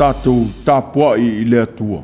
Tatou tapuai i le Atua.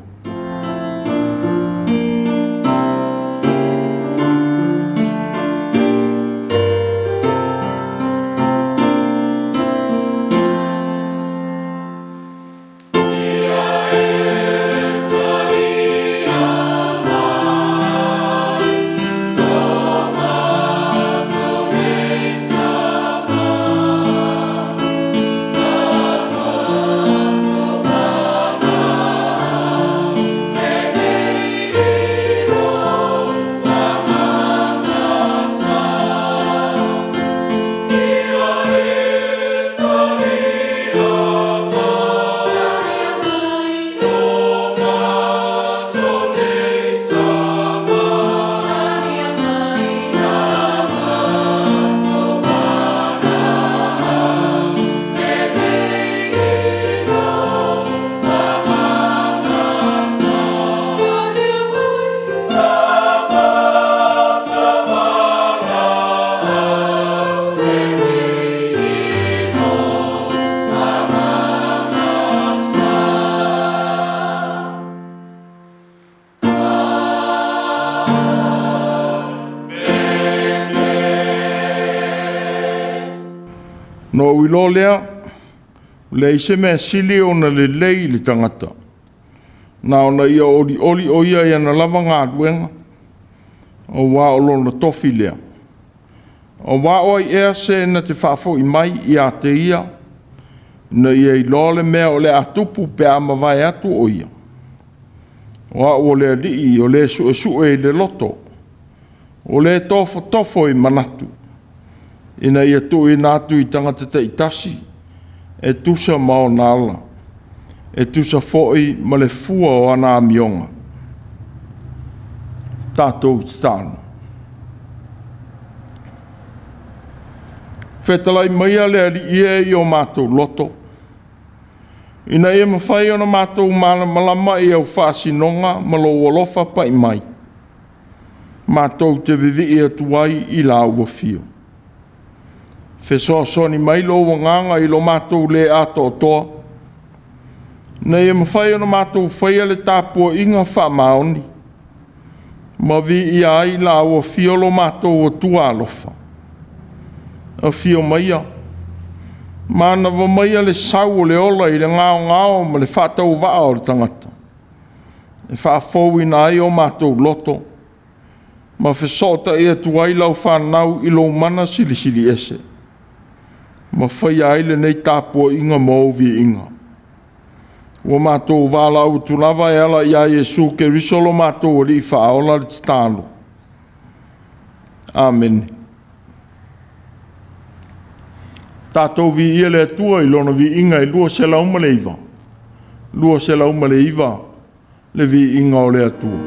Na ou iloa lea, leai se mea sili ona lelei i le tagata, na ona ia olioli o ia i ana lava galuega, aua o lona tofi lea. Aua o ai ea se na te faafoi mai ia te ia, ina ia iloa le mea o le a tupu pe a mavae atu o ia. O au o le Alii o le suesue i le loto, o le tofotofo i manatu, ina ia tuuina atu i tagata taitasi e tusa ma ona ala, e tusa foi ma le fua o ana amioga. Tatou tatalo. Fetalai maia le Alii e i o matou loto, ina ia mafai ona matou malamalama i au faasinoga ma lou alofa pai mai, matou te vivii atu ai i la ua afio. Fesoasoani mai lou agaga i lo matou le atoatoa, ina ia mafai ona matou faia le tapuaiga faamaoni, ma viia ai la ua afio lo matou Atua alofa. Afio maia, manava maia le sau o le ola i le gaogao ma le faatauvaa o le tagata, e faafouina ai o matou loto, ma fesootai atu ai lau fanau i lou mana silisili ese, ma faia ai lenei tapuaiga ma ou viiga. Ua matou valaau atu lava e ala ia Iesu Keriso lo matou Alii Faaola le tatalo. Amene. Tatou viia le Atua i lona viiga e 209, 209 le viiga o le Atua.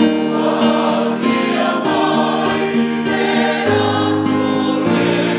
Ua aulia mai le aso lea.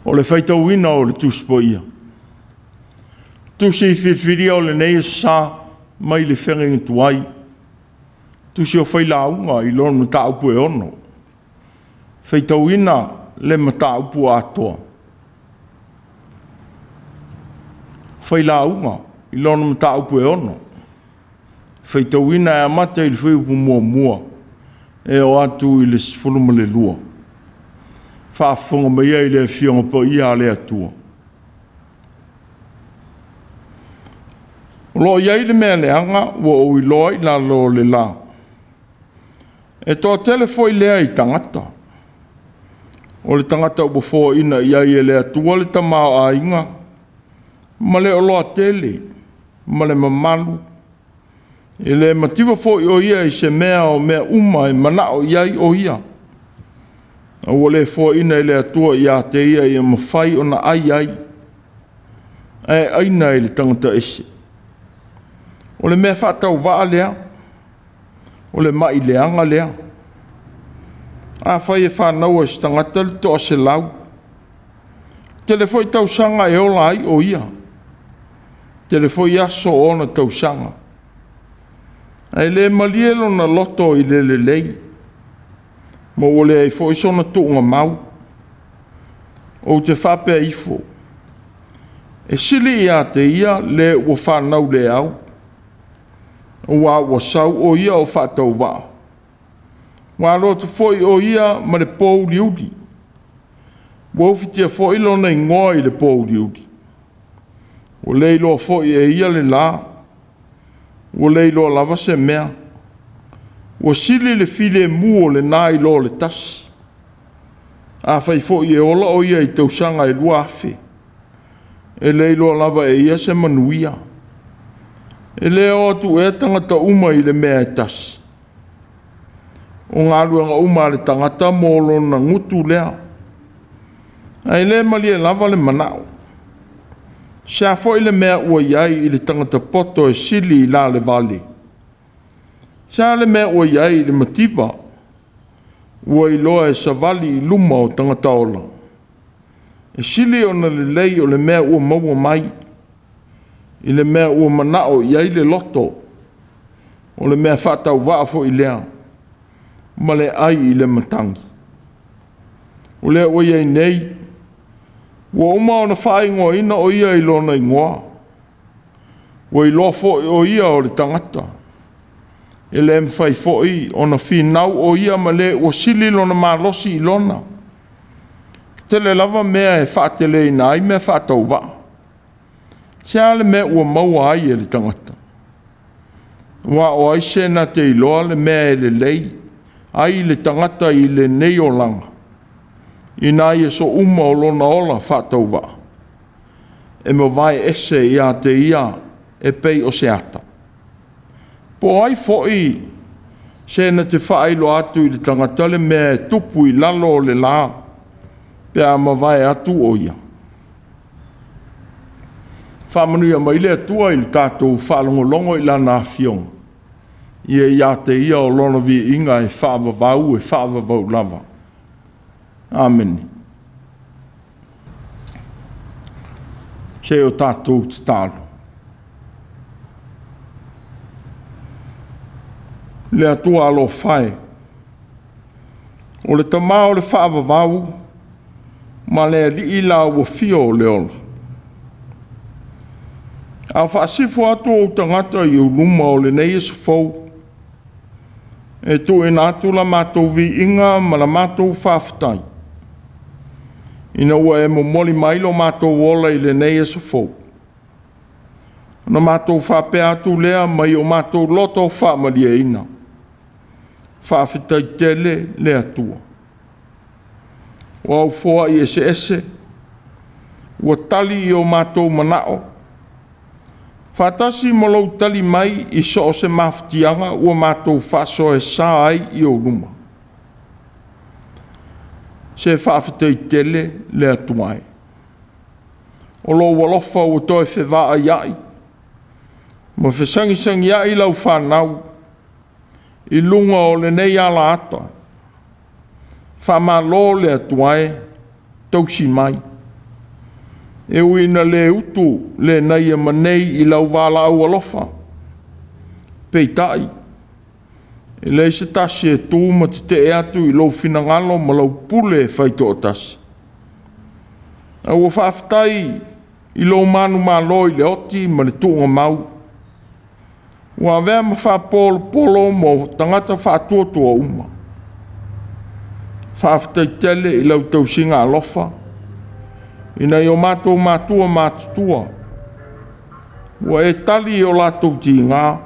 O le faitauina o le Tusi Paia. Tusi filifilia o lenei aso sa mai le feagaiga tuai. Tusi o Failauga i lona mataupu e 6. Faitauina le mataupu atoa. Failauga i lona mataupu e 6. Faitauina e amata i le fuaiupu 1 e oo atu i le 12. Faafofoga mai ai le Afioga Paia a le Atua. O lo o i ai le mea leaga ua ou iloa i lalo o le la. E toatele foi lea i tagata. O le tagata ua foaina i ai e le Atua le tamaoaiga ma le oloa tele ma le mamalu, e le mativa foi o ia i se mea o mea uma e manao i ai o ia. A ua le foaina e le Atua ia te ia ia mafai ona ai ai, ae aina e le tagata ese. O le mea faatauvaa lea, o le mai leaga lea. Afai e fanau e se tagata le 100, tele foi tausaga e ola ai o ia, tele foi aso o ona tausaga, ae le malie lona loto i le lelei, ma ua leai foi sona tuugamau. Ou te faapea ifo, e sili ia te ia le ua fanau le au, aua ua sau o ia o faatauvaa, ua alo atu foi o ia ma le pouliuli, ua ufitia foi lona igoa i le pouliuli. Ua le iloa foi e ia le la, ua le iloa lava se mea. Ua sili le filemu o lena i lo le tasi. Afai foi e ola o ia i tausaga e 2,000, e le iloa lava e ia se manuia. E le o atu ea tagata uma i le mea e tasi. O galuega uma a le tagata mo lona gutu lea, ae le malie lava le manao. Se a foi le mea ua i ai i le tagata poto e sili i la le vale. Se a le mea ua i ai i le mativa, ua iloa e savali i luma o tagata ola. E sili ona lelei o le mea ua maua mai, i le mea ua manao i ai le loto, o le mea faatauvaa foi lea, ma le ai i le matagi. O lea ua i ai nei, ua uma ona faaigoaina o ia i lona igoa, ua iloa foi o ia o le tagata. E le mafai foi ona finau o ia ma le ua sili lona malosi i lona. Tele lava mea e faateleina ai mea faatauvaa. Se a le mea ua maua ai e le tagata? Aua o ai se na te iloa le mea e lelei ai le tagata i lenei olaga, ina ia so uma o lona ola faatauvaa, e mavae ese ia te ia e pei o se ata. Po o ai foi se na te faailoa atu i le tagata le mea e tupu i lalo o le la, pe a mavae atu o ia. Faamanuia mai le Atua i le tatou faalogologo i lana afioga, ia ia te ia o lona viiga e faavavau e faavavau lava. Amene. Se o tatou tatalo. Le Atua alofa e, o le tama o le faavavau ma le alii la ua fia o le ola. A faasifo atu ou tagata i ou luma o lenei aso fou, e tuuina atu la matou viiga ma la matou faafetai, ina ua e momoli mai lo matou ola i lenei aso fou. Ona matou faapea atu lea mai o matou loto faamalieina. Faafetai tele le Atua. O au foai eseese, ua tali i o matou manao, faatasi ma lou tali mai i so o se mafatiaga ua matou faasoesa ai i ou luma. Se faafetai tele le Atua e. O lou alofa ua toe fevaaiai, ma fesagisagiai lau fanau i luga o lenei alaata. Faamalo le Atua e, tausi mai. E ui ina le utu le naia ma nei i lau valaau alofa, peitai, e leai se tasi e tu ma tetee atu i lou finagalo ma lau pule e faitoatasi. A ua faafetai i lou manumalo i le oti ma le tuugamau, ua avea ma faapolopolo mo tagata faatuatua uma. Faafetai tele i lau tausiga alofa i nai o matou matua matutua, ua e tali i o latou tiga,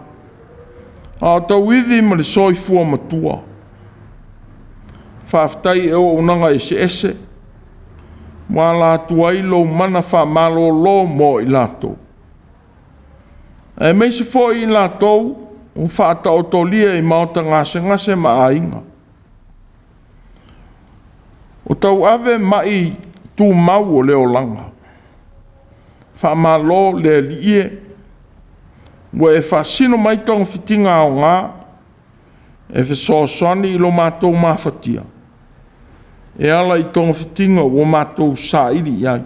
a o tauivi ma le soifua matua. Faafetai i auaunaga eseese ua ala atu ai lou mana faamalolo mo i latou, aemaise foi i latou ua faataotolia i maota gasegase ma aiga. O tauave mai tumau o le olaga, faamalo le Alii e, ua e faasino mai togafitiga aoga e fesoasoani i lo matou mafatia, e ala i togafitiga ua matou saili i ai.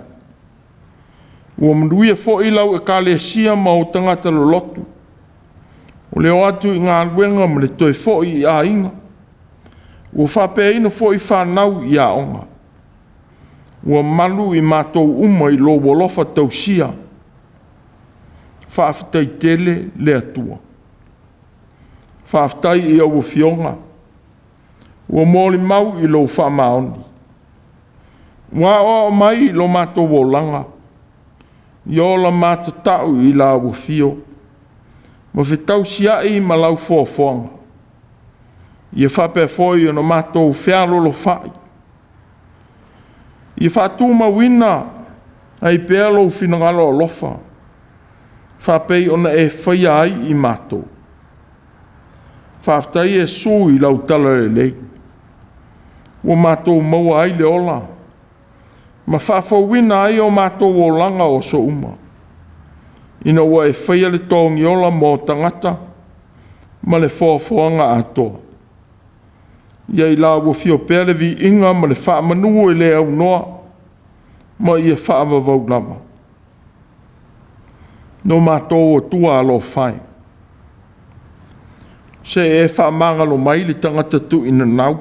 Ua manuia foi lau Ekalesia ma ou tagata lolotu, o le o atu i galuega ma le toe foi i aiga, ua faapeaina foi fanau i aoga. Ua malu i matou uma i lou alofa tausia. Faafetai tele le Atua. Faafetai i au afioga, ua molimau i lou faamaoni. Ua aoao mai i lo matou olaga, ia ola matatau i lau afio, ma fetausiai ma lau foafoaga. Ia faapea foi ona matou fealolofa'i. Ia faatumauina ai pea lou finagalo alofa, faapei ona e faia ai i matou. Faafetai Iesu i lau talalelei, ua matou maua ai le ola, ma faafouina ai o matou olaga o aso uma, ina ua e faia le togiola mo tagata ma le foafoaga atoa. Ia i lau afio pea le viiga ma le faamanu e le aunoa, ma ia faavavau lava. No matou Atua alofa e, se e faamagalo mai le tagata tuuinanau,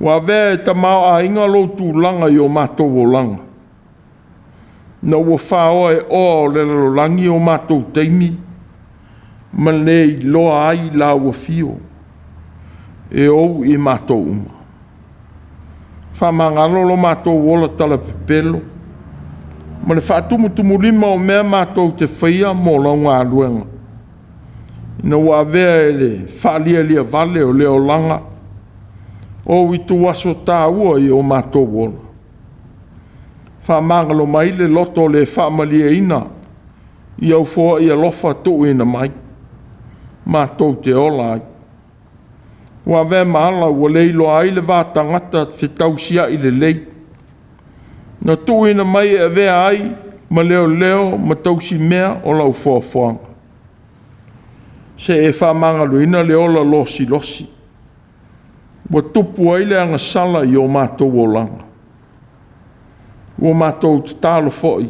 ua avea e tamaoaiga lou tulaga i o matou olaga, ina ua faoa e oa o le lalolagi o matou taimi, ma le iloa ai lau afio e ou i matou uma. Faamagalo lo matou ola talapepelo, ma le faatumutumulima o mea matou te faia mo lau galuega, ina ua avea e le faalialiavale o le olaga ou ituaso taua i o matou ola. Faamagalo mai le loto le faamalieina i au foai alofa tuuina mai, matou te ola ai. Ua avea ma ala ua le iloa ai le va tagata fetausiai lelei, na tuuina mai e avea ai ma leoleo ma tausimea o lau foafoaga. Se e faamagaloina le ola losilosi, ua tupu ai le agasala i o matou olaga. Ua matou tatalo foi,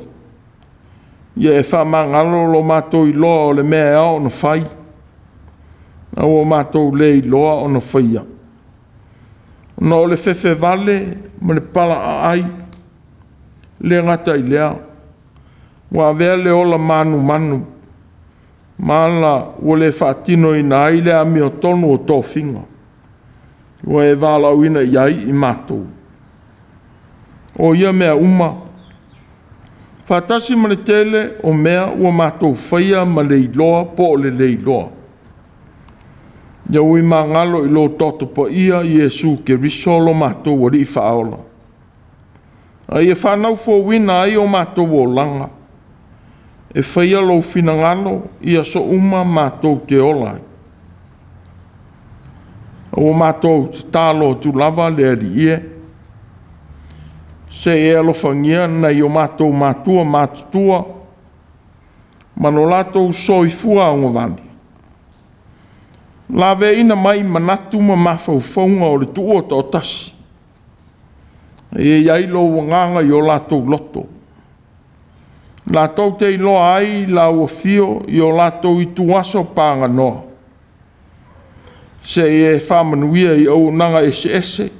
ia e faamagalo lo matou iloa o le mea e ao ona fai, a ua matou le iloa ona faia. Ona o le fefevale ma le palaaai, le gata i lea, ua avea le ola manumanu, ma ala ua le faatinoina ai le amiotonu o tofiga, ua e valaauina i ai i matou. O ia mea uma, faatasi ma le tele o mea ua matou faia ma le iloa po o le le iloa. Ia ui magalo i lo toto paia Iesu Keriso lo matou Alii Faaola, a ia faanaufouina ai o matou olaga, e faia lou finagalo i aso uma matou te ola ai. Ua matou tatalo atu lava le Alii e, se i e alofagia nai o matou matua matutua ma lo latou soifua augavale, laveaiina mai manatu ma mafaufauga o le tuua toatasi. Ia i ai lou agaga i o latou loto, latou te iloa ai lau afio i o latou ituaso paganoa, seia e faamanuia i auaunaga eseese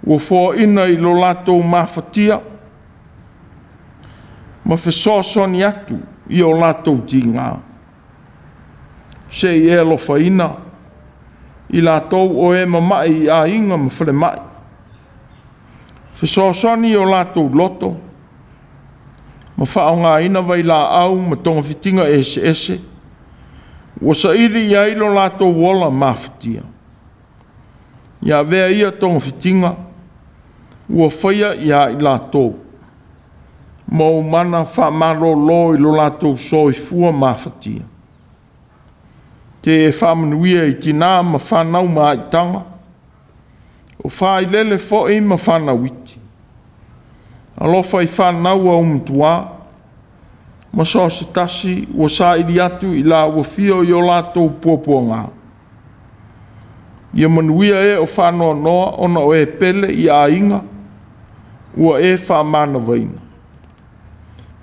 ua foaina i lo latou mafatia ma fesoasoani atu i o latou tiga. Seia e alofaina i latou o e mamai i aiga ma falemai, fesoasoani i o latou loto ma faaaogaina vailaau ma togafitiga eseese ua saili i ai lo latou ola mafatia. Ia avea ia togafitiga ua faia ia i latou ma umala faamalolo i lo latou soifua mafatia. Te e faamanuia i tina ma fanau maitaga, o failele foi ma fanau iti. Alofa i fanau aumatua, ma so o se tasi ua saili atu i lau afio i o latou puapuaga. Ia manuia e o faanoanoa ona o e pele i aiga ua e faamanavaina.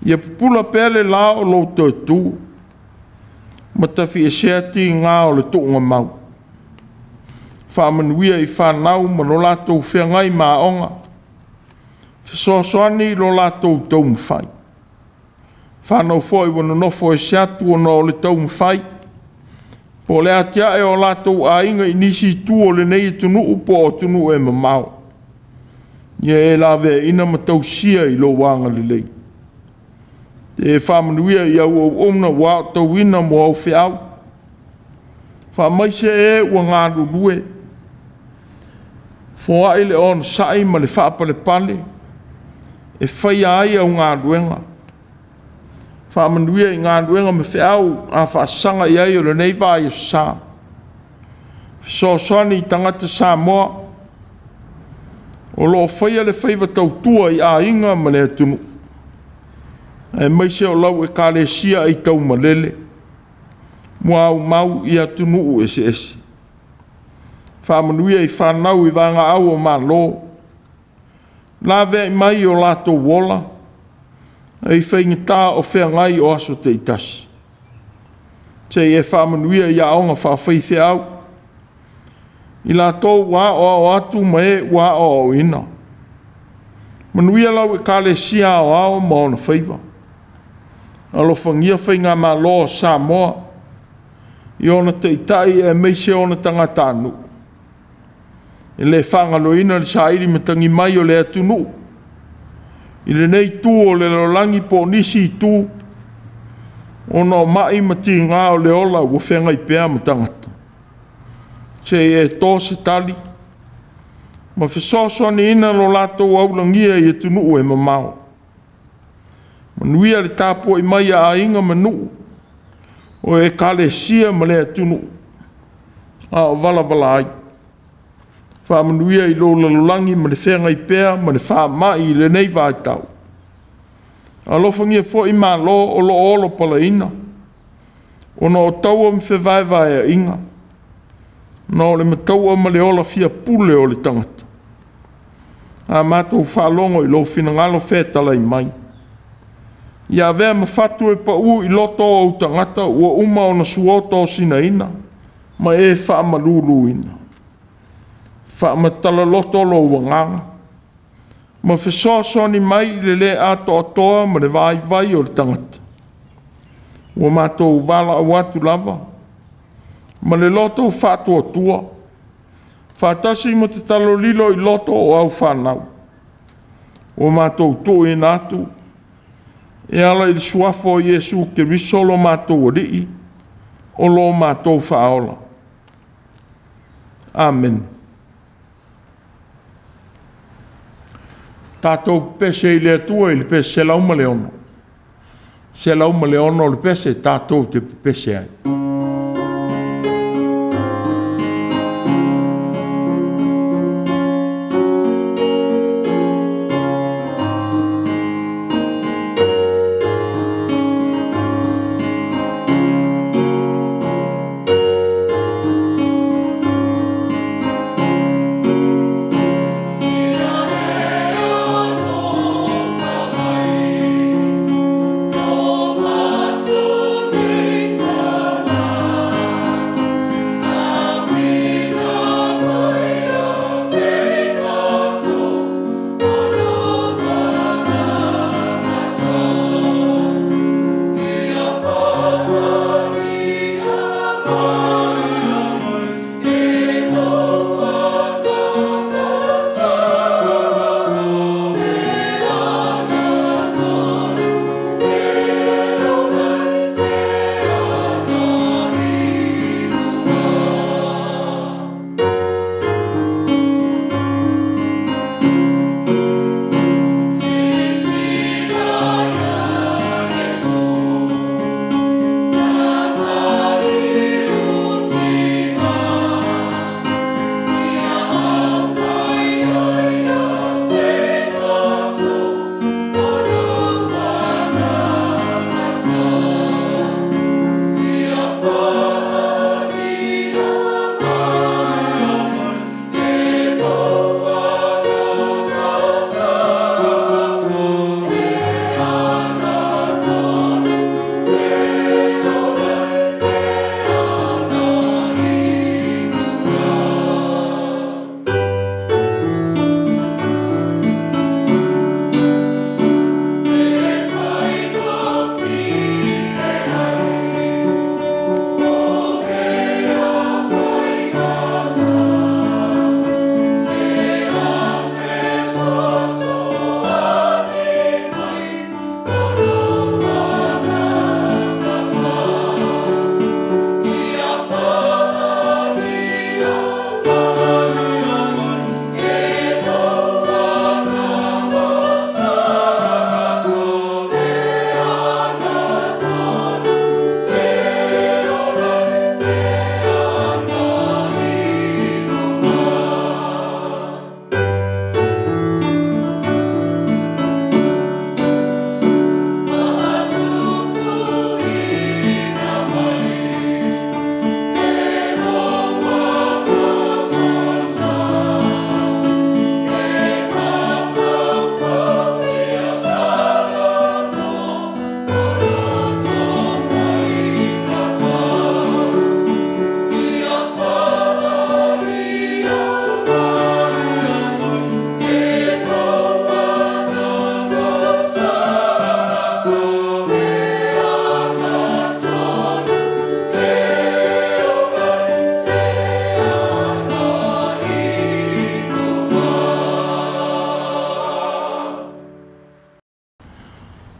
Ia pupula pea le la o lou toe tu, ma tafiesea tiga o le tuugamau. Faamanuia i fanau ma lo latou feagai ma aoga, fesoasoani i lo latou taumafai. Fanau foi ua nonofo ese atu ona o le taumafai, po o le atiae o latou aiga i nisi itu o lenei atunuu po o atunuu e mamao. Ia e laveaiina ma tausia i lou agalelei. E faamanuia i au auauna ua aotauina mo au feau. Faamaise e ua galulue, foai le onosai ma le faapalepale e faia ai au galuega. Faamanuia i galuega ma feau a faasaga i ai o lenei vaiaso sa. Fesoasoani i tagata Samoa o lo o faia le faiva tautua i aiga ma le atunuu, aemaise o lau ekalesia aitaumalele ua aumau i atunuu eseese. Faamanuia i fanau i vaegaau o Malo, laveai mai o latou ola, ai faigata o feagai o aso taitasi. Seia e faamanuia i aoga faafaifeau, i latou ua aoao atu ma e ua aoaoina. Manuia lau ekalesia aoao ma ona faiva. Alofagia faigamalo a Samoa i ona taitai aemaise ona tagatanuu. E le faagaloina le saili matagi mai o le atunuu i lenei itu o le lalolagi po o nisi itu, ona o mai ma tiga o le ola ua feagai pea ma tagata. Seia e to se tali ma fesoasoaniina lo latou aulagia i atunuu e mamao. Manuia le tapuai mai a aiga ma nuu, o ekalesia ma le atunuu a o valavala ai. Faamanuia i lou lalolagi ma le feagai pea ma le faamai i lenei vaitau. Alofagia foi malo o lo o olo palaina, ona o taua ma fevaevaeaiga, na o le mataua ma le ola fiapule o le tagata. A matou faalogo i lou finagalo fetalai mai, ia avea ma fatu e pau i loto o ou tagata ua uma ona suotosinaina ma e faamaluluina. Faamatala loto lou agaga ma fesoasoani mai i le le atoatoa ma le vaivai o le tagata. Ua matou valaau atu lava ma le loto faatuatua, faatasi ma tatalo lilo i loto o au fanau. Ua matou tuuina atu e ala i le suafa o Iesu Keriso lo matou Alii, o lo matou faaola. Amene. Tatou pese i le Atua i le pese 106. 106 o le pese tatou te pepese ai. Ia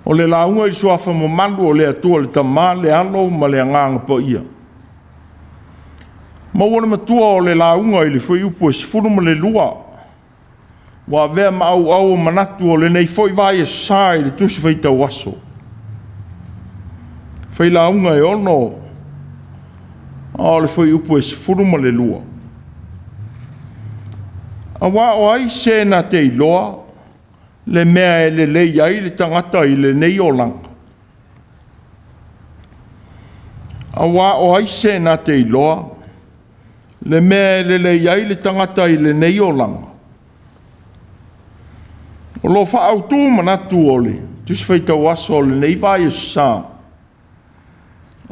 O le lauga i le suafa mamalu o le Atua le Tama, le Alo ma le Agaga Paia. Maua le matua o le lauga i le fuaiupu e 12, ua avea ma auau o manatu o lenei foi vai aso Sa i le Tusi Faitau Aso. Failauga e 6, a o le fuaiupu e 12. Aua o ai se na te iloa le mea e lelei ai le tagata i lenei olaga? Aua o ai se na te iloa le mea e lelei ai le tagata i lenei olaga? O lo o faaautu manatu o le Tusi Faitau Aso o lenei vai aso Sa,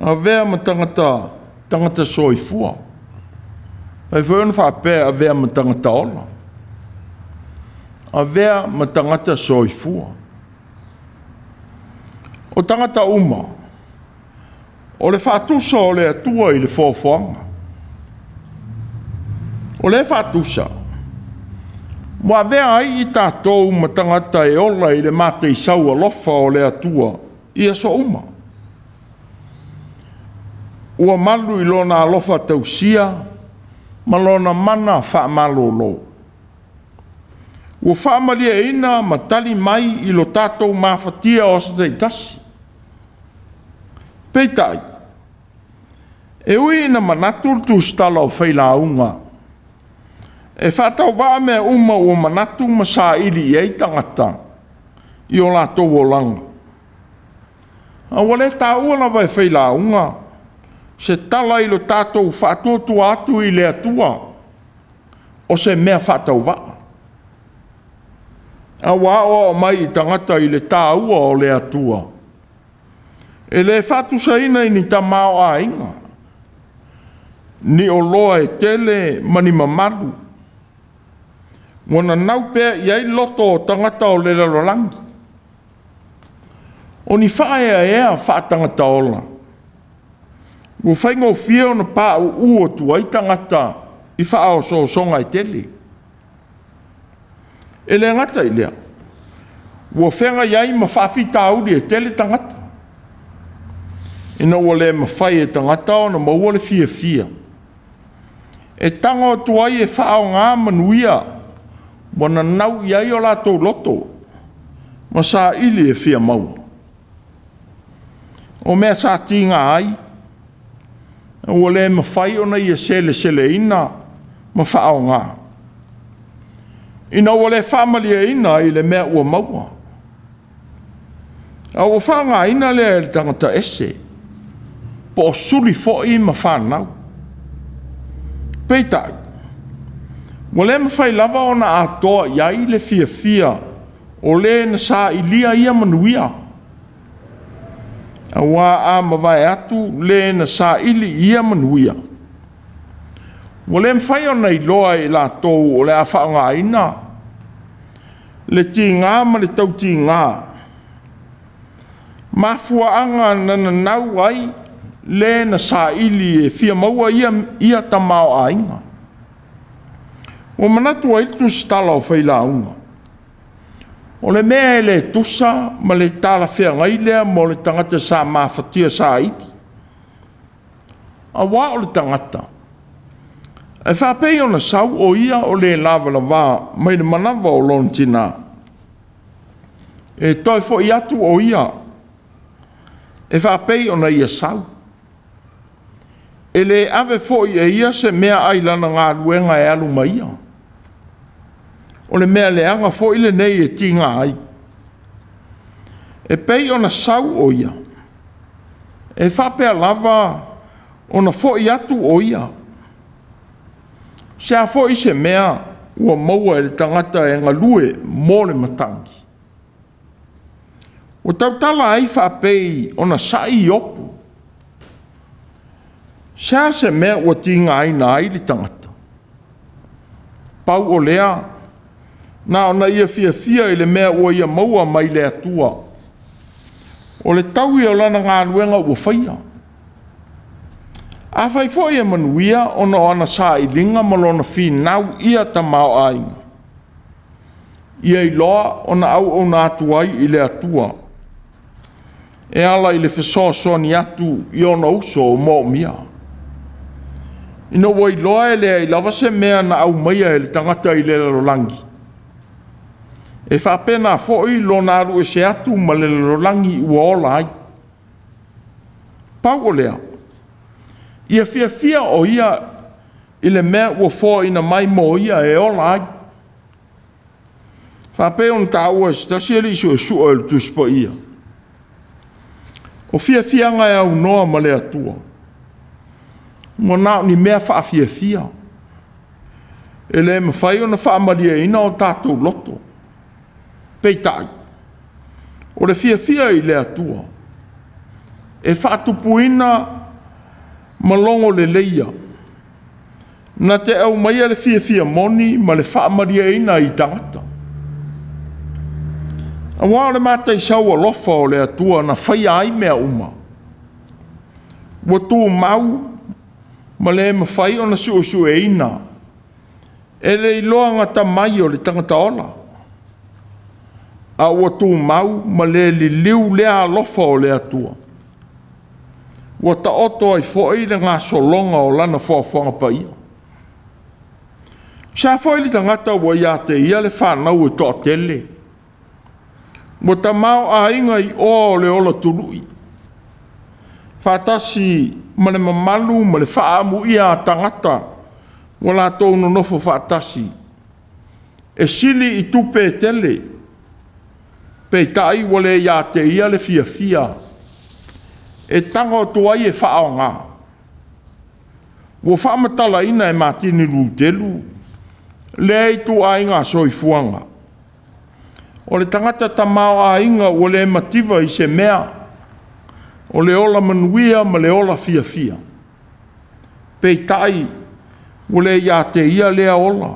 avea ma tagata soifua. E foi ona faapea avea ma tagata ola. Avea ma tagata soifua. O tagata uma, o le faatusa o le Atua i le foafoaga. O le faatusa, ua avea ai i tatou ma tagata e ola i le mateisau alofa o le Atua i aso uma. Ua malu i lona alofa tausia ma lona mana faamalolo. Ua faamalieina ma tali mai i lo tatou mafatia o aso taitasi. Peitai, e ui ina manatu le tusitala o failauga, e faatauvaa mea uma ua manatu ma saili i ai tagata i o latou olaga. A ua le taua lava e failauga se tala i lo tatou faatuatua atu i le Atua o se mea faatauvaa. A ua aoao mai i tagata i le taua o le Atua, e le faatusaina i ni tamaoaiga, ni oloa e tele ma ni mamalu, ua nanau pea i ai loto o tagata o le lalolagi. O ni faaeaea faatagata ola, ua faigofie ona pauu atu ai tagata i faaosoosoga e tele. E le gata i lea, ua feagai ai ma faafitauli e tele tagata, ina ua le mafai e tagata ona maua le fiafia e tago atu ai e faaaoga manuia ua nanau i ai o latou loto ma saili e fia maua. O mea sa tiga ai, ua le mafai ona ia seleseleina ma faaaoga, ina ua le faamalieina i le mea ua maua. A ua faaaogaina lea e le tagata ese, po o suli foi ma fanau. Peitai, ua le mafai lava ona atoa i ai le fiafia o le na sailia ia manuia. Aua a mavae atu le na saili ia manuia, ua le mafai ona iloa e latou o le a faaaogaina le tiga ma le tautiga, mafuaaga na nanau ai le na saili e fia maua ia tamaoaiga. Ua manatu ai le tusitala o failauga, o le mea e le tusa ma le talafeagai lea mo le tagata sa mafatia saili. Aua o le tagata, e faapei ona sau o ia o le lavalavā mai le manava o lona tinā. E toe foi atu o ia, e faapei ona ia sau. E le ave foi e ia se mea ai lana galuega e alu mai ia. O le mea leaga foi lenei e tiga ai. E pei ona sau o ia, e faapea lava ona foi atu o ia. Se a foi se mea ua maua e le tagata e galue mo le matagi. Ua tautala ai faapei ona sa'i Iopu. Se a se mea ua tigaina ai le tagata. Pau o lea, na ona ia fiafia i le mea ua ia maua mai le Atua. O le taui o lana galuega ua faia. A fai foi e manuia ona o ana sailiga ma lona finau ia tamaoaiga, ia iloa ona auauna atu ai i le Atua. e ala i le fesoasoani atu i ona uso o moomia. Ina ua iloa e leai lava se mea na aumaia e le tagata i le lalolagi, e faapena foi lona alu ese atu ma le lalolagi ua ola ai. Pau o lea, ia fiafia o ia i le mea ua foaina mai mo ia e ola ai. Faapea ona taua e se tasi alii suesue o le Tusi Paia, o fiafiaga e aunoa ma le Atua, ua na o ni mea faafiafia, e le mafai ona faamalieina o tatou loto. Peitai, o le fiafia i le Atua, e faatupuina ma logo leleia, na te aumaia le fiafia moni ma le faamalieina i tagata. Aua o le mataisau alofa o le Atua na faia ai mea uma, ua tumau ma le mafai ona suesueina e le iloa gata mai o le tagata ola, a ua tumau ma le liliu lea alofa o le Atua, ua taoto ai foi le gasologa o lana foafoaga paia. Sa foi le tagata ua ia te ia le fanau e toatele, ua tamaoaiga i oa o le ola tului, faatasi ma le mamalu ma le faaamuia a tagata ua latou nonofo faatasi, e sili i tupe e tele, peitai ua le ia te ia le fiafia e tago atu ai e faaaoga. Ua faamatalaina e Matini Lutelu lea ituaiga soifuaga, o le tagata tamaoaiga ua le mativa i se mea, o le ola manuia ma le ola fiafia, peitai ua le ia te ia lea ola.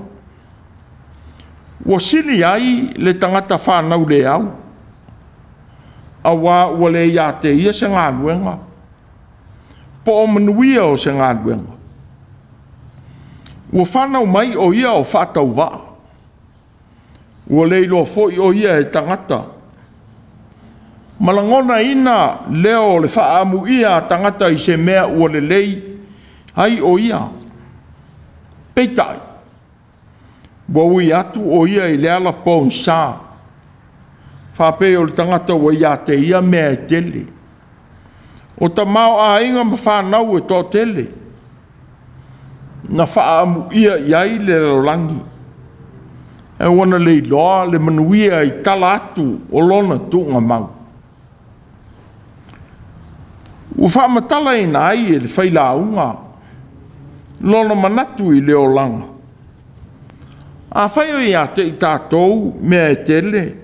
Ua sili ai le tagata fanau le au, aua ua le ia te ia se galuega, po o manuia o se galuega. Ua fanau mai o ia o faatauvaa, ua le iloa foi o ia e tagata, ma lagonaina leo o le faaamuia a tagata i se mea ua lelei ai o ia. Peitai, ua ui atu o ia i le ala pogisa, faapei o le tagata ua ia te ia mea e tele, o tamaoaiga ma fanau e toatele, na faaamuia i ai le lalolagi, e ua na leiloa le manuia i tala atu o lona tuugamau. Ua faamatalaina ai e le failauga lona manatu i le olaga. Afai o ia te i tatou mea e tele,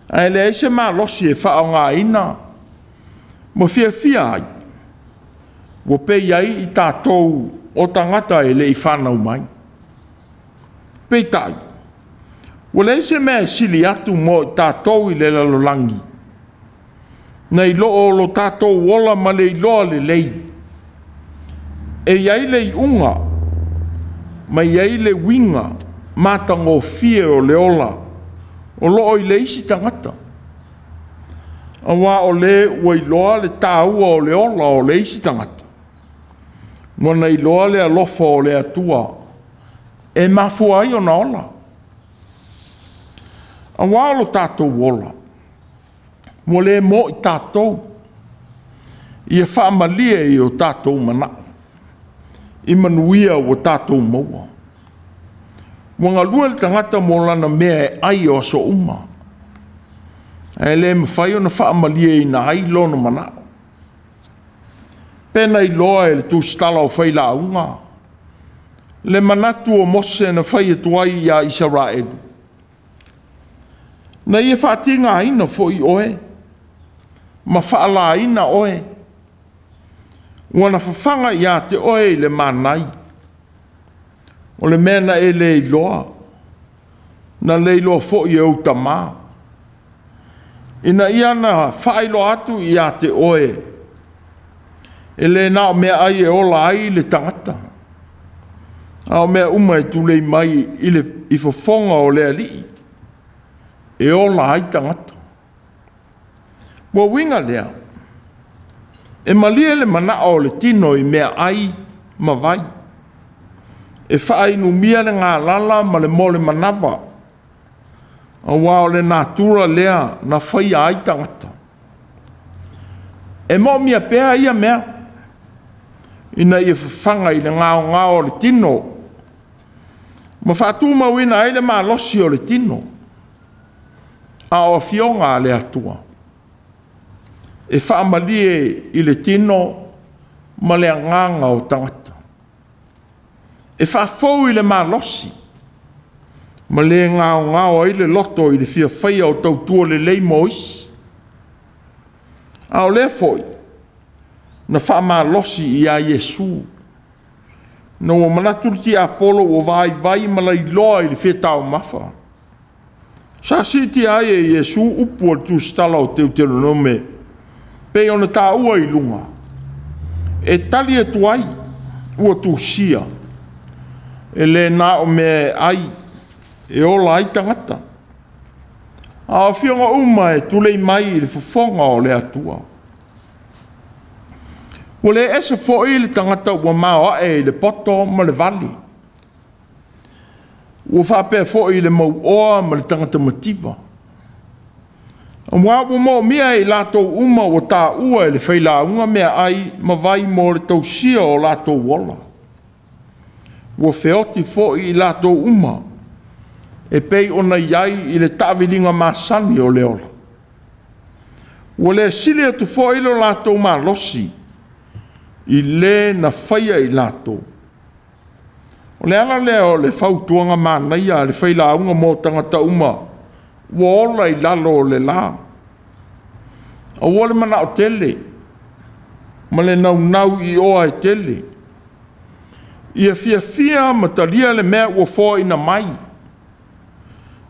ae leai se malosi e faaaogaina ma fiafia ai, ua pei ai i tatou o tagata e le i fanau mai. Peitai, ua leai se mea e sili atu mo i tatou i le lalolagi, nai lo o lo tatou ola ma le iloa lelei, e i ai le iuga ma i ai le uiga matagofie o le ola o loo i le isi tagata, aua o le ua iloa le taua o le ola o le isi tagata, ua na iloa le alofa o le Atua e mafua ai ona ola. Aua o lo tatou ola ua le mo i tatou, ia faamalie i o tatou manao, i manuia ua tatou maua. Ua galue le tagata mo lana mea e ai o aso uma, ae le mafai ona faamalieina ai lona manao. Pe na iloa e le tusitala o failauga le manatu o Mose na fai atu ai ia Isaraelu, na ia faatigaina foi oe ma faalaina oe, ua na fafaga ia te oe i le manai, o le mea na e le iloa, na le iloa foi e ou tamā, ina ia na faailoa atu ia te oe, e le na o mea ai e ola ai le tagata, a o mea uma e tulei mai i fofoga o le alii, e ola ai tagata. Ua uiga lea, e malie le manao o le tino i meaai ma vai, e faainumia le galala ma le mo le manava, aua o le natura lea na faia ai tagata. E moomia pea ia mea, ina ia fafaga i le gaogao o le tino, ma faatumauina ai le malosi o le tino, a o afioga a le Atua, e faamalie i le tino ma le agaga o tagata, e faafou i le malosi, ma le gaogao ai le loto i le fia faia o tautua lelei mo isi. A o lea foi, na faamalosi ia Iesu, ina ua manatu le tiapolo ua vaivai ma lailoa i le fia taumafa. Sa siitia ai e Iesu upu o le tusitala o Teutelonome, pei ona taua i luga, e tali atu ai ua tusia, e le na o mea e ai, e ola ai tagata. A o afioga uma e tulei mai i le fofoga o le Atua. Ua le ese foi le tagata ua maoae i le poto ma le vale. Ua faapea foi i le mauoa ma le tagata mativa. Aua ua moomia e i latou uma ua taua e le failauga meaai ma vai mo le tausia o latou ola. Ua feoti foi i latou uma e pei ona i ai i le taaviliga masani o le ola. Ua le sili atu foi lo latou malosi i le na faia i latou. O le ala lea o le fautuaga manaia a le failauga mo tagata uma ua ola i lalo o le la. Aua le manao tele ma le naunau i oa e tele. Ia fiafia ma talia le mea ua foaina mai,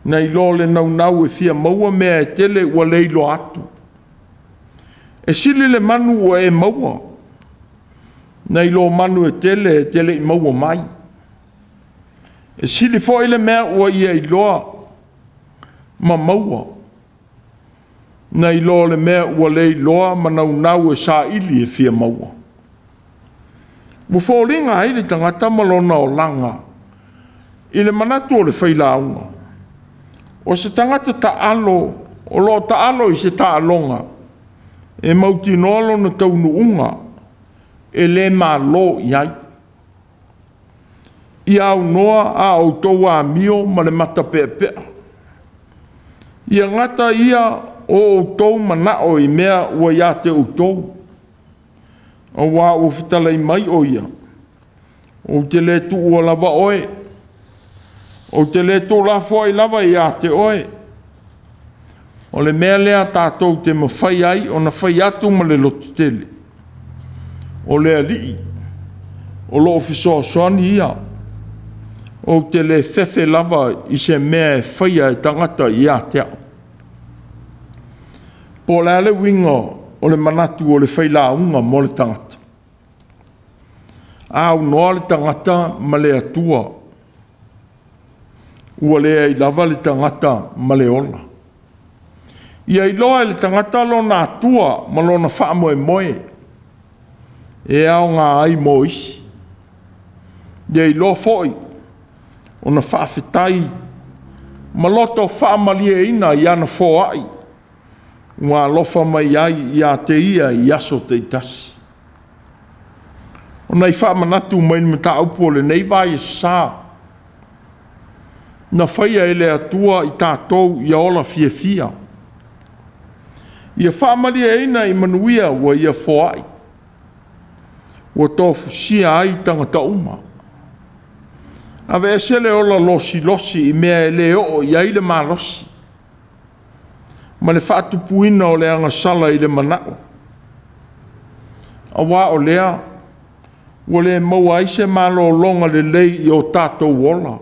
nai lo le naunau e fia maua mea e tele ua le iloa atu. E sili le manu ua e maua, nai lo manu e tele e te le i maua mai. E sili foi le mea ua ia iloa ma maua, nai lo le mea ua le iloa ma naunau e saili e fia maua. Ua foliga ai le tagata ma lona olaga i le manatu o le failauga. O se tagata taalo, o loo taalo i se taaloga, e mautinoa lona taunuuga, e le malo i ai. Ia aunoa a outou amio ma le matapeapea. Ia gata ia o outou manao i mea ua ia te outou. Aua ua fetalai mai o ia, ou te le tuua lava oe, ou te le tuulafoai lava ia te oe. O le mea lea tatou te mafai ai ona fai atu ma le lototele. O le Alii, o loo fesoasoani ia, ou te le fefe lava i se mea e faia e tagata ia te au. Po o le a le uiga o le manatu o le failauga mo le tagata. Aunoa le tagata ma le Atua, ua leai lava le tagata ma le ola. Ia iloa e le tagata lona Atua ma lona faamoemoe, e aoga ai mo isi. Ia iloa foi ona faafetai ma loto faamalieina i ana foai, ua alofa mai ai ia te ia i aso taitasi. Ona i faamanatu mai le mataupu o lenei vaiaso sa, na faia e le Atua i tatou ia ola fiafia, ia faamalieina i manuia ua ia foai, ua tofusia ai tagata uma. Aveese le ola losilosi i mea e le oo i ai le malosi, ma le faatupuina o le agasala i le manao. Aua o lea, ua le maua ai se malologa lelei i o tatou ola.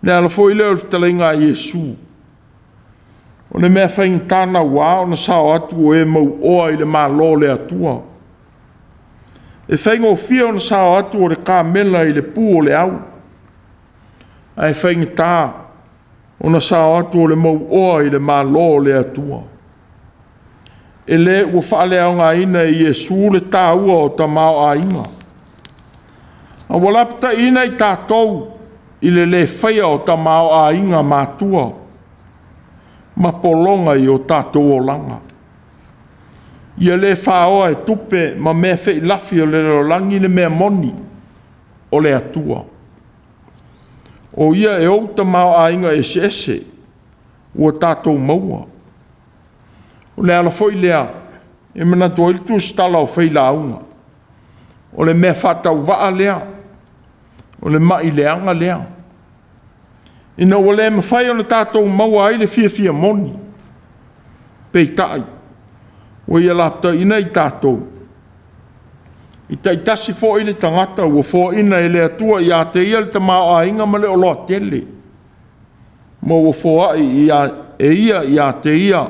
Le ala foi lea o le fetalaiga a Iesu, o le mea faigata naua ona sao atu o e mauoa i le malo o le Atua. E faigofie ona sao atu o le kamela i le pu o le au, ae faigata ona sao atu o le mauoa i le malo o le Atua. E lē ua faaleaogaina e Iesu le taua o tamaoaiga, a ua lapataiina i tatou i le lē faia o tamaoaiga matua ma pologa i o tatou olaga. Ia lē faoa e tupe ma mea feilafi o le lalolagi le mea moni o le Atua. O Ia e ou tamaoaiga eseese ua tatou maua. O le ala foi lea e manatu ai le tusitala o Failauga, o le mea faatauvaa lea, o le mai leaga lea, ina ua le mafai ona tatou maua ai le fiafia moni, peitai ua ia lapataiina i tatou, e taitasi foi le tagata ua foaina e le Atua ia te ia le tamaoaiga ma le oloa tele, ma ua foai e ia ia te ia,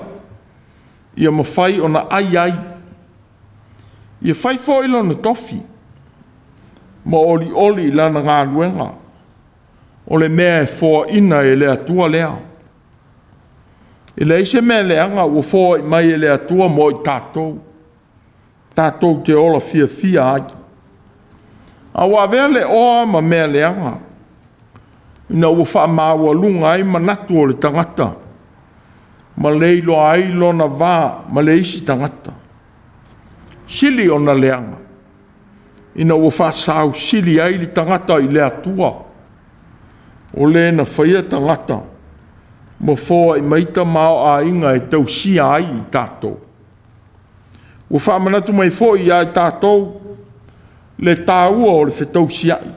ia mafai ona ai ai, ia fai foi lona tofi, ma olioli i lana galuega, o le mea e foaina e le Atua lea. E leai se mea leaga ua foai mai e le Atua mo i tatou, tatou te ola fiafia ai. A ua avea le oa ma mea leaga, ina ua faamaualuga ai manatu o le tagata, ma le iloa ai lona va ma le isi tagata. Sili ona leaga, ina ua faasausili ai le tagata i le Atua, o le na faia tagata ma foai mai tamaoaiga e tausia ai i tatou. Ua faamanatu mai foi ia i tatou le taua o le fetausiai.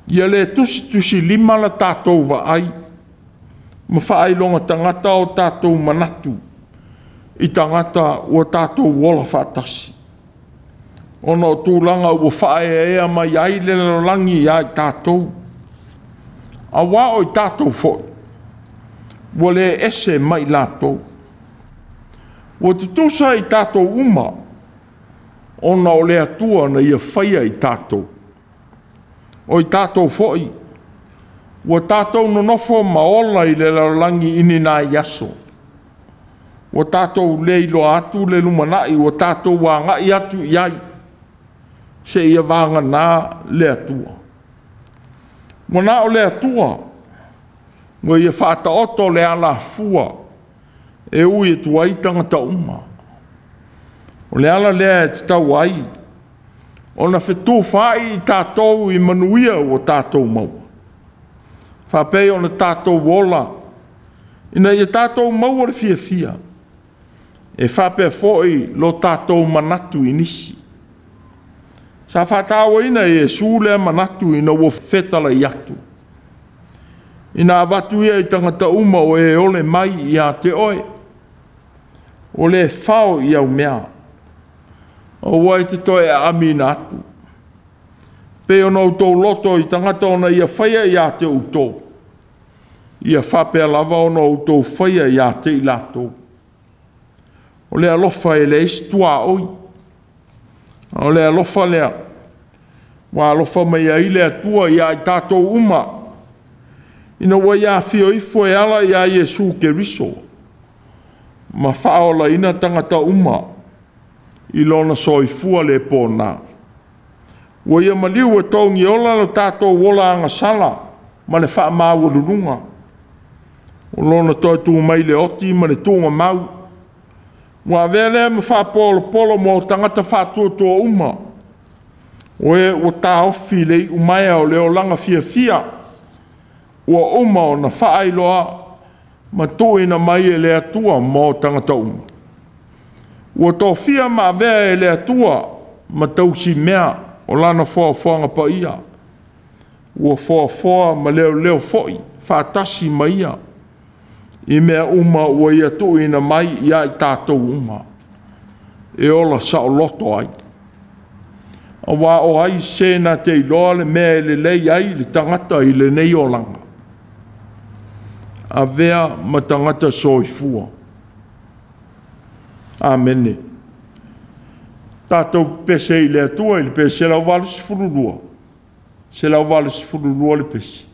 Ia le tusitusilima la tatou vaai ma faailoga tagata o tatou manatu i tagata ua tatou ola faatasi, ona o tulaga ua faaeaea mai ai le lalolagi ia i tatou, aua o i tatou foi ua le ese mai latou. Ua tutusa i tatou uma, ona o le Atua na ia faia i tatou. O i tatou foi ua tatou nonofo ma ola i le lalolagi i ni nai aso. Ua tatou le iloa atu le lumanai ua tatou agai atu i ai, seia vagana le Atua. Ua na o le Atua ua ia faataoto le alafua e ui atu ai tagata uma. O le ala lea e tatau ai ona fetufaai i tatou i manuia ua tatou maua, faapea ona tatou ola ina ia tatou maua le fiafia, e faapea foi lo tatou manatu i nisi. Sa faatauaina e Iesu lea manatu ina ua fetalai atu, ina avatu ia i tagata uma o e ole mai ia te oe, o le fao i au mea, aua e te toe aamiina atu. Pei ona outou loto i tagata ona ia faia ia te outou, ia faapea lava ona outou faia ia te i latou. O le alofa e leai se tuaoi, a o le alofa lea ua alofa mai ai le Atua ia i tatou uma, ina ua ia afio ifo e ala ia Iesu Keriso, ma faaolaina tagata uma i lona soifua le pona. Ua ia maliu e togi ola lo tatou ola agasala ma le faamaualuluga, o lona toe tu mai le oti ma le tuugamau. Ua avea lea ma faapolopolo mo tagata faatuatua uma, o e ua taofi le iumaea o le olaga fiafia, ua uma ona faailoa ma tuuina mai e le Atua mo tagata uma. Ua tofia ma avea e le Atua ma tausimea o lana foafoaga paia, ua foafoa ma leoleo foi faatasi ma ia i mea uma ua ia tuuina mai ia i tatou uma, e ola saoloto ai. Aua o ai se na te iloa le mea e lelei ai le tagata i lenei olaga, avea ma tagata soifua. Amene. Tatou pese i le Atua i le pese 182, 182 le pese.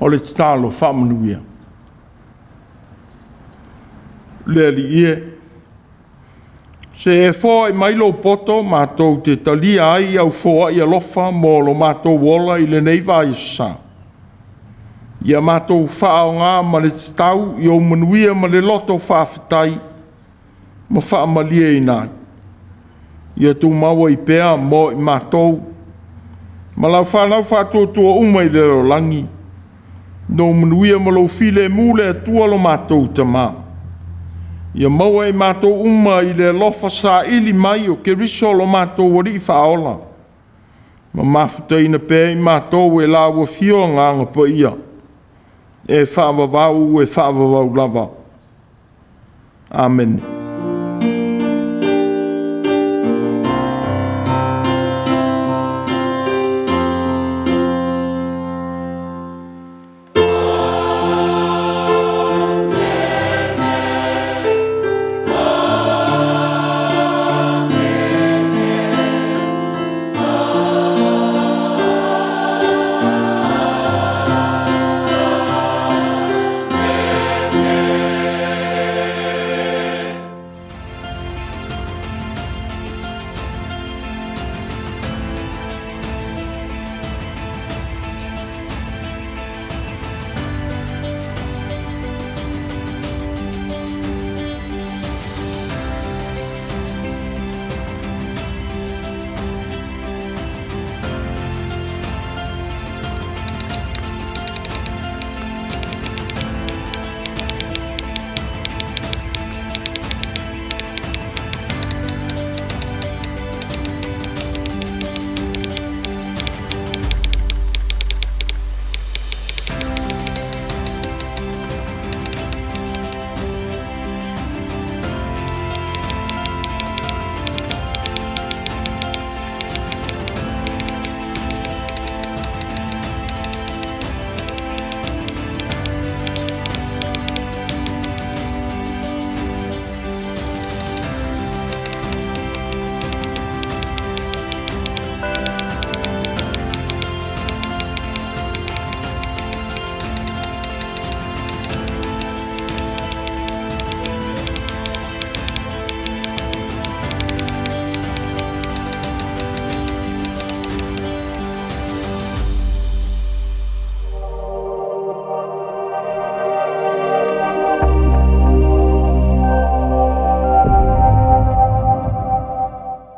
O le tatalo faamanuia. Le Alii e, se e foai mai lou poto matou te talia ai au foai alofa mo lo matou ola i lenei vaiaso sa. Ia matou faaaoga ma le tatau i ou manuia ma le loto faafetai ma faamalieina ai. Ia tumau ai pea mo i matou ma lau fanau faatuatua uma i le lalolagi, lou manuia ma lou filemu le Atua lo matou Tama. Ia maua e matou uma i le alofa saili mai o Keriso lo matou Alii Faaola, ma mafutaina pea i matou e lau Afio Agaga Paia, e faavavau e faavavau lava. Amene.